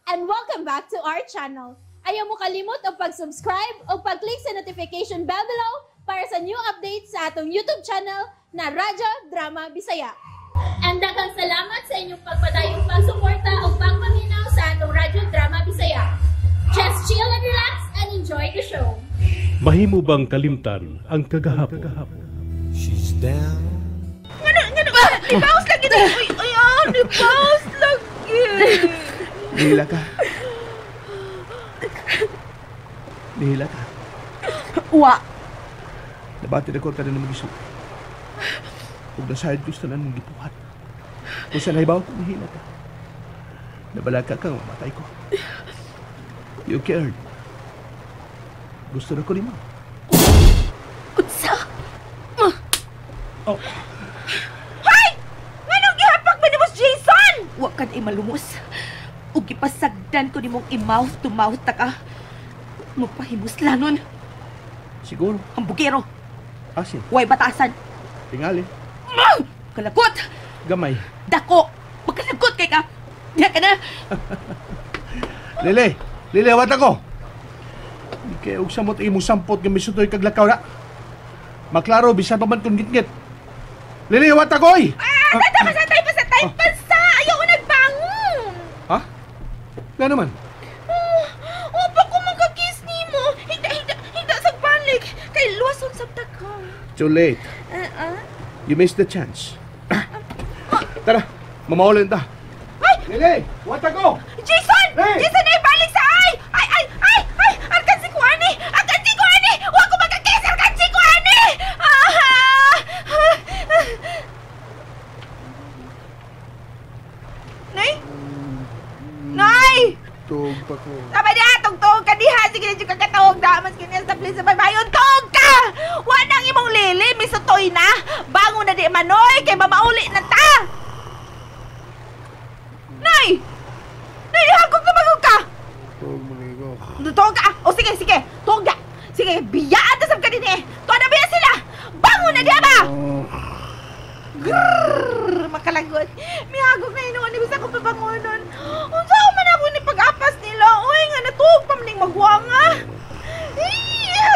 And welcome back to our channel. Ayaw mo kalimot og pag-subscribe o pag-click sa notification bell below para sa new updates sa atong YouTube channel na Radyo Drama Bisaya. And daghang salamat sa inyong pagpadayong pagsuporta o pagpaminaw sa atong Radyo Drama Bisaya. Just chill and relax and enjoy the show. Mahimo bang kalimtan ang kagahapon? She's down. Ngano, ngano, nibawas lagi na. Uy, uy, ah, nibawas lagi. Nihila ka. Nihila ka. Wa. Nabati na ko tanan mong gisulti. Ug nasayod ko sa tanan mong gipuhat. Kung sa nahibaw ko, nihila ka. Nabalaka ka, mamatay ko. You cared. Gusto na ko nimo. Unsa? Oh. Hay! Nganong gihapak ba nimo si Jason? Wa ka na malumos. Ug gipasagdan ko nimong i-mouth to mouth ta ka. Mapahimuslanon. Siguro. Hambugero. Asin. Way batasan. Tingali. Kalagot! Gamay. Dako! Magkalagot kay ka! Diya ka na! Lele! Lele, wat ako! Di kay og samot imong sampot nga misutoy kag lakaw na. Maklaro bisan pa man kun gitgit. Lele, wat ako oy! Ah, satay pa, satay pa, sa! Ayaw ko nagbangon! Ha? Nga naman? Oh, pa ko magka-kiss nimo. Hinda, hinda, hinda sa balik. Kay luwason sa ka. Too late. You missed the chance. Tara, mamaulan ta. Ay! Lele, wat ako! Jason! Hey! Jason, ay balik sa ay! Ay, ay, ay, ay! Arkan si Kuani! Arkan si Kuani! Wa ko magka-kiss! Arkan si Kuani! Ah! Nay? Nay! Tug pa ko. Tama na! Tugtog ka diha! Sige na dyan kakatawag na! Mas kanya sa place sa baybayon! Tug ka! Wa nang imong lili! Misutoy na! Bangon na di manoy! Kay mamauli na ta! Nay! Nay! Hagog na bagog ka! Tug mo ko. Tug ka! O sige, sige! Tug ka! Sige, biyaan ta sab ka din eh! Tuwa na biya sila! Bangon na diha ba! Grrrr! Makalagot! Mihagog na inuon ni bisa kong pabangonon. Unsa man ako ni pag-apas nila? Uy, nga natuog pa maning magwanga.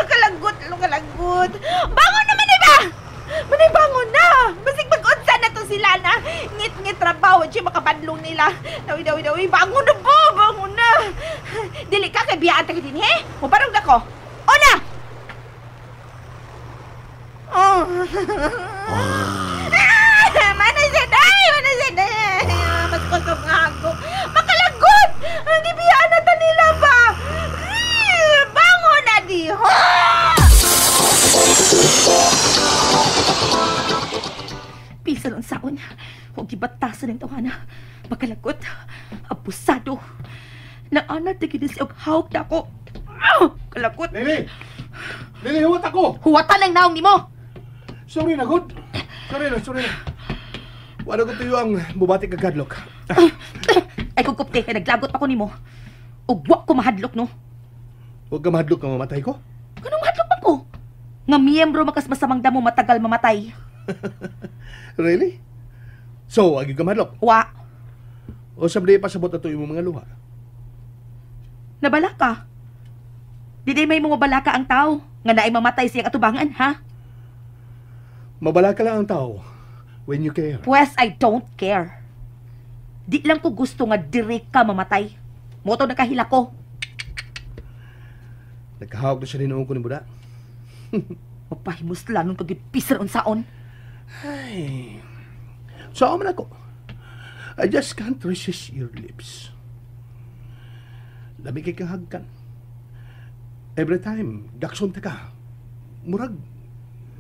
Kalagot, kalagot. Bangon naman eh ba? Manay bangon na. Basig pag-unsa na to sila na. Ngit-ngit trabaho, siya makapadlong nila. Dawi, dawi, dawi. Bangon na ba? Bangon na. Dili ka kay biyaan ta ka din, he? Mubarog na ko. Una! Oh. Mana siya, day! Mana siya, day! Mas kusog nga ako. Makalagot! Hindi biyaan na ta nila ba? Bangon na di! Ha! Pisa lang saon. Huwag gibatasan ng tawana. Makalagot. Abusado. Naanad na gini siya og hawak na ako. Kalagot. Lele! Lele, huwat ako! Huwatan ang naong nimo! Sorry na, good. Sorry na, sorry na. Wala ko tuyo ang bubati kag hadlok. Ay kung kupte, kay naglagot pa ko nimo. Ug wa ko mahadlok, no? Huwag ka mahadlok nga mamatay ko? Kanong mahadlok man ko? Nga miyembro makas masamang damo matagal mamatay. Really? So, agi ka mahadlok? Wa. O sabli pasabot ato imong mga luha? Nabala ka. Di day may mga balaka ang tao nga naay mamatay siyang atubangan, ha? Mabalaka lang ang tao when you care. Pues I don't care. Di lang ko gusto nga dire ka mamatay. Moto nakahila ko. Nagkahawak na siya rin noong ko ni Buda. Mapahimusla nung kagipisar unsaon. Ay. So, man ako. I just can't resist your lips. Labi kay kang hagkan. Every time, gakson ta ka. Murag,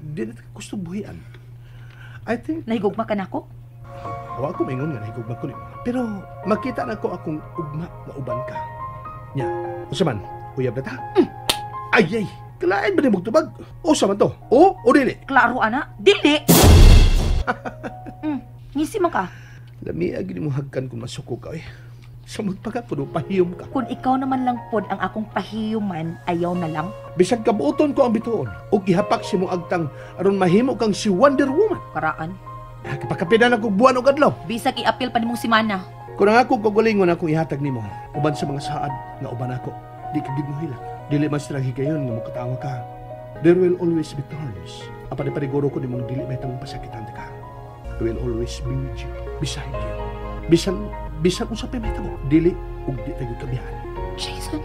di na ta gusto buhian. I think... Nahigugma ka na ako? Wa ko maingon nga nahigugma ko nimo. Pero makita na ko akong ugma nga uban ka. Nya, unsa man? Uyab na ta? Ay, ay! Kalain ba ni magtubag? Usa man to? O dili? Klaro, ana. Dili! Ngisi man ka. Lami gini mo hagkan kung masuko ka, eh. Samot pa ka, kuno pahiyom ka. Kung ikaw naman lang pod ang akong pahiyuman, ayaw na lang. Bisag kabuoton ko ang bituon, o gihapak si mo agtang aron mahimo kang si Wonder Woman. Karaan. Kapakapinan ako buwan og adlaw. Bisag iapil pa nimong simana. Kung ang akong kaugalingon akong ihatag nimo, uban sa mga saad nga uban ako, di ka gid mo hilak. Dili man sila higayon nga mokatawa ka. There will always be thorns. Apan ipaniguro ko nimong dili may tamong pasakitan ka. I will always be with you, beside you. Bisan unsa pa may tabo, dili ug di tayo kabihan. Jason.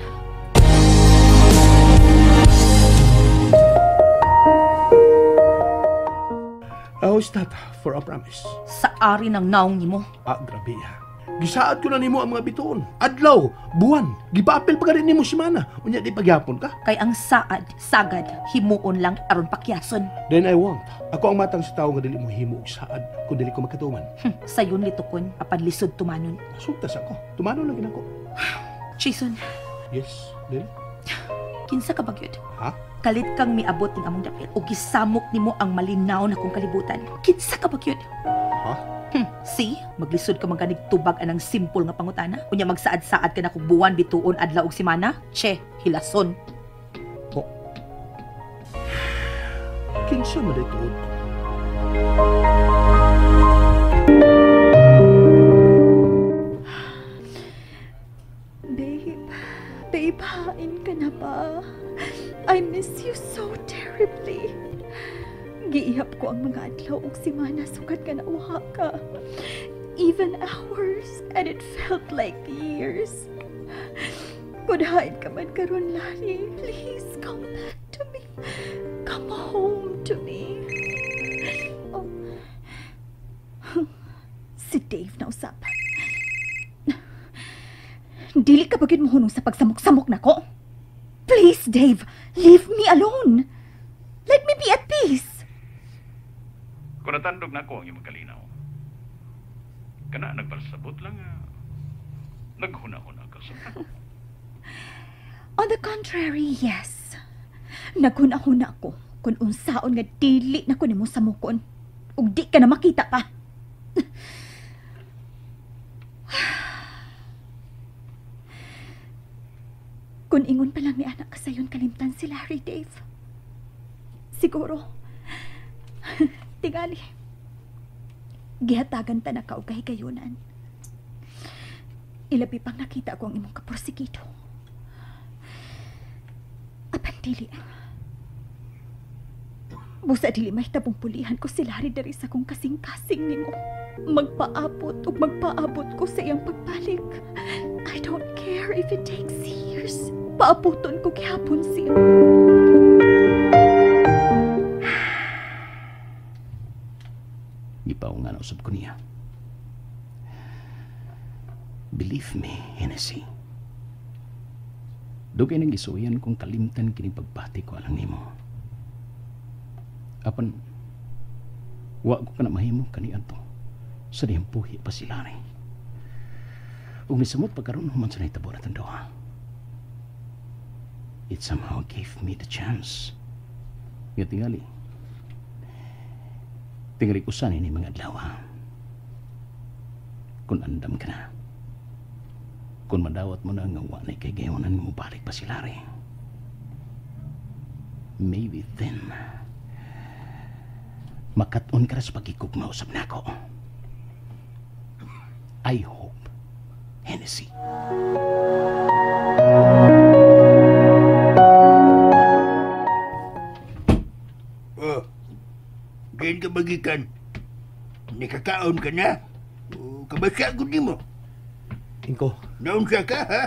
How is that for a promise? Sa ari ng naong nimo. Ah, grabe ha. Gisaad ko na nimo ang mga bituon. Adlaw, buwan, gipaapil pa rin nimo si Mana. Unya di pagyapon ka. Kay ang saad, sagad, himuon lang aron pakyason. Then I won't. Ako ang matang sa tao nga dili mo himo og saad kung dili ko makatuman. Sayon litukon, apan lisod tumanon. Sugtas ako. Tumanon lang ako. Jason. Yes, Lily? Kinsa ka ba gyud? Ha? Kalit kang miabot ning among dapit o gisamok nimo ang malinaw na kong kalibutan. Kinsa ka ba gyud? Ha? See? Maglisod ka man ganig tubag anang simple nga pangutana. Unya magsaad-saad ka na kung buwan, bituon, adlaw ug semana. Che, hilason. Oh. Kinsa man day tuod ko? Babe, hain ka na ba? I miss you so terribly. Giihap ko ang mga adlaw ug semana sukad ka na uha ka. Even hours, and it felt like years. Kung hain ka man karon, Larry, please come back to me. Come home to me. Oh. Si Dave na usap. Dili ka bagid mohunong sa pagsamok-samok nako? Please, Dave, leave me alone. Let me be at peace. Kung natandog na ako ang iyong kalinaw, kana nagbalsabot lang, naghuna-huna ka sa ako. On the contrary, yes. Naghuna-huna ako kung unsaon nga dili na ko nimo samukon. Ug di ka na makita pa. Kung ingon pa lang ni anak kasayon kalimtan si Larry, Dave. Siguro. Tingali. Gihatagan ta na ka og kahigayunan. Ilabi pang nakita ko ang imong kaporsigido. Apan dili. Busa dili may tabong pulihan ko si Larry diri sa kong kasing-kasing nimo. Magpaabot ug magpaabot ko sa iyang pagbalik. I don't care if it takes years. Paabuton ko gihapon siya. Gipaungan usab ko niya. Believe me, Hennessy. Dugay nang gisuyan kong kalimtan kining pagbati ko alang nimo. Apan wa ko kana mahimo kaniadto sa dihang puhi pa si Larry. Ug misamot pagkaron human sa nahitabo natong duha. It somehow gave me the chance. Nga tingali. Tingali ko sana ni mga adlaw. Kung andam ka na. Kung madawat mo na nga wa na kay gayonan nga mobalik pa si Larry. Maybe then, makat-on ka na sa pagkikugma usab nako. I hope, Hennessy. Oh, diyan ka magikan. Nakakaon ka na. Oh, kabasa ko di mo. Ingko. Naunsa ka, ha?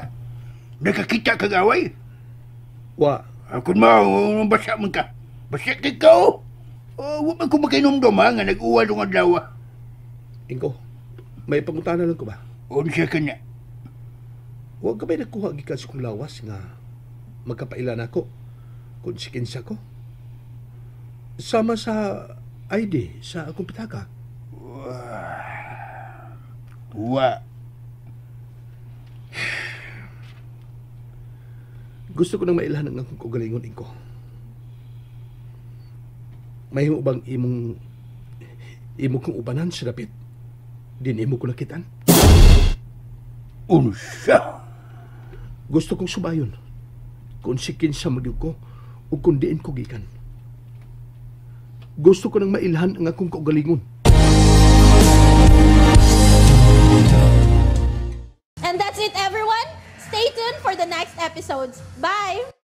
Nakakita ka gaway? Wa. Kung mo, basa man ka. Basa ka ka, oh. Oh, wa man ko makinomdom, ha, nga nag-uwa ng adlaw. Ingko, may pangutana lang ko ba? Unsa ka na? Huwag ka ba'y nagkuha gikan sa kong lawas nga magkapailan ako kung sikinsa ko? Sama sa ID sa akong pitaka. Wa. Gusto ko nang mailhan ang akong kaugalingon, Ingko. Mahimo bang imo kong ubanan sa dapit? Din imo ko nakitaan? Unsa? Gusto kong subayon kung si kinsa magyud ko o kung diin ko gikan. Gusto ko nang mailhan ang akong kaugalingon. And that's it, everyone. Stay tuned for the next episodes. Bye!